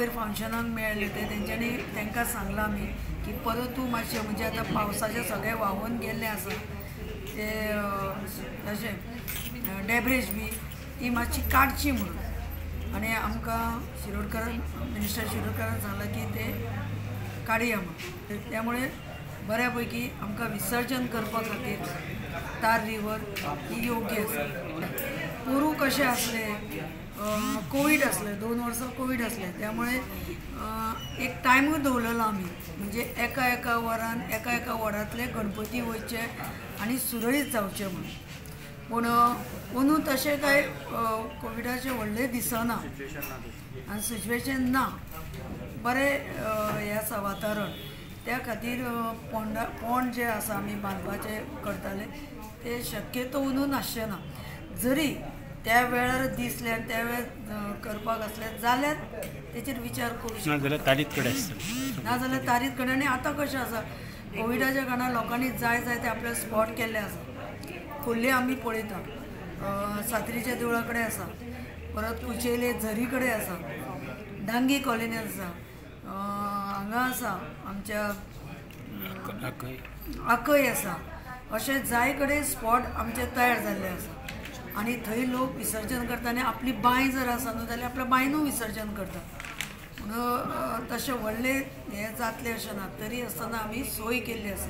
वयर फावंशनाक मेळ्ळे ते तेंच्यांनी तांकां सांगलां आमी की परतूय मातशें म्हणजे आतां पावसाचें सगळें व्हांवून गेल्लें आसा ते अशें डेब्रेज बी ती मातशी काडची म्हणून. आनी आमकां शिरोडकरान मिनिस्टर शिरोडकरान सांगलां की ते काडया म्हणून. त्यामुळे बऱ्या पैकी आमकां विसर्जन करपा खातीर तार रिवर ही योग्य आसा. पोरूं कशें आसलें कोवीड आसलें, 2 वर्सां कोवीड आसलें, त्यामुळे एक टायमूय दवरलेलो आमी म्हणजे एका एका वरान एका एका वॉर्डांतले गणपती वयचे आनी सुरळीत जावचे म्हणून. पूण अंदू तशें कांय कोविडाचें व्हडलें दिसना आनी सिच्युएशन ना, बरें हें आसा वातावरण. त्या खातीर पोंडा पोंड जे आसा आमी बांदपाचें करताले ते शक्यतो अंदू नासचें ना. जरी त्या वेळार दिसलें आनी त्या वेळार करपाक आसलें जाल्यार तेचेर विचार करूं शकता, नाजाल्यार तारीख कडेन आसतली, नाजाल्यार तारीख कडेन. आनी आतां कशें आसा कोविडाच्या कारणान लोकांनी जाय जाय ते आपले स्पॉट केल्ले आसा. खोर्ले आमी पळयता, सात्रीच्या देवळा कडेन आसा, परत कुचेले झरी कडेन आसा, डांगी कॉलनी आसा, हांगा आसा आमच्या आकय आसा, अशे जाय कडेन स्पॉट आमचे तयार जाल्ले आसा. आनी थंय लोक विसर्जन करता आनी आपली बांय जर आसा न्हू जाल्यार आपल्या बांयनूय विसर्जन करता. म्हणून तशें व्हडलें हें जातलें अशें ना, तरी आसतना आमी सोय केल्ली आसा.